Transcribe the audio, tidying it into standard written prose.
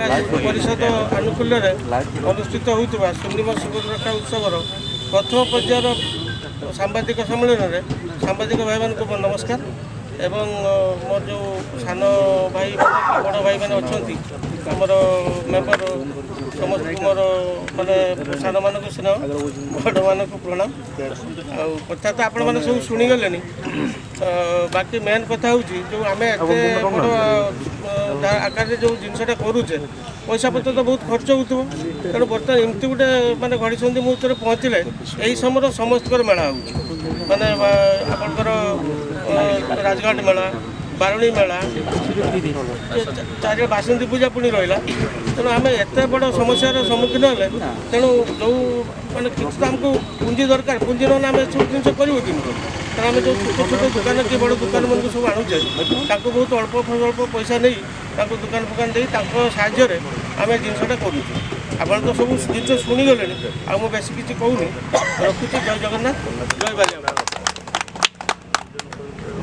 ପରିଷଦ ଆନୁକୂଲ୍ୟରେ ଅନୁଷ୍ଠିତ ହେଉଥିବା ସୁନିମ ସୁବର୍ଣ୍ଣରେଖା ଉତ୍ସବର ପ୍ରଥମ ପର୍ଯ୍ୟାୟର ସାମ୍ବାଦିକ ସମ୍ମିଳନୀରେ ସାମ୍ବାଦିକ ଭାଇମାନଙ୍କୁ ମୋର ନମସ୍କାର ଏବଂ ମୋର ଯେଉଁ ସାନ ଭାଇ ବଡ଼ ଭାଇମାନେ ଅଛନ୍ତି, ଆମର ମେମ୍ବର ସମସ୍ତଙ୍କୁ ମୋର ମାନେ ସାନମାନଙ୍କୁ ସ୍ନେହ, ବଡ଼ମାନଙ୍କୁ ପ୍ରଣାମ। ଆଉ କଥା ତ ଆପଣମାନେ ସବୁ ଶୁଣିଗଲେଣି। ବାକି ମେନ୍ କଥା ହେଉଛି ଯେଉଁ ଆମେ ଏତେ ବଡ଼ ଆକାରରେ ଯେଉଁ ଜିନିଷଟା କରୁଛେ, ପଇସା ପତ୍ର ତ ବହୁତ ଖର୍ଚ୍ଚ ହେଉଥିବ। ତେଣୁ ବର୍ତ୍ତମାନ ଏମିତି ଗୋଟେ ମାନେ ଘଡ଼ିସନ୍ଧି ମୁହୂର୍ତ୍ତରେ ପହଞ୍ଚିଲେ, ଏହି ସମୟରେ ସମସ୍ତଙ୍କର ମେଳା ହେଉଛି, ମାନେ ଆପଣଙ୍କର ରାଜଘାଟ ମେଳା, ବାରୁଣୀ ମେଳା, ଚାରି ବାସନ୍ତୀ ପୂଜା ପୁଣି ରହିଲା। ତେଣୁ ଆମେ ଏତେ ବଡ଼ ସମସ୍ୟାର ସମ୍ମୁଖୀନ ହେଲେ, ତେଣୁ ଯେଉଁ ମାନେ କିଛି ତ ଆମକୁ ପୁଞ୍ଜି ଦରକାର। ପୁଞ୍ଜି ନହେଲେ ଆମେ ଏସବୁ ଜିନିଷ କରିବୁ କେମିତି? ତେଣୁ ଆମେ ଯେଉଁ ଛୋଟ ଛୋଟ ଦୋକାନ କି ବଡ଼ ଦୋକାନମାନଙ୍କୁ ସବୁ ଆଣୁଛେ, ତାଙ୍କୁ ବହୁତ ଅଳ୍ପ ଅଳ୍ପ ପଇସା ନେଇ ତାଙ୍କୁ ଦୋକାନ ଫୋକାନ ଦେଇ ତାଙ୍କ ସାହାଯ୍ୟରେ ଆମେ ଜିନିଷଟା କରୁଛୁ। ଆପଣ ତ ସବୁ ଜିନିଷ ଶୁଣିଗଲେଣି, ଆଉ ମୁଁ ବେଶୀ କିଛି କହୁନି, ରଖୁଛି। ଜୟ ଜଗନ୍ନାଥ, ଜୟ ବାଲିଆପାଳ।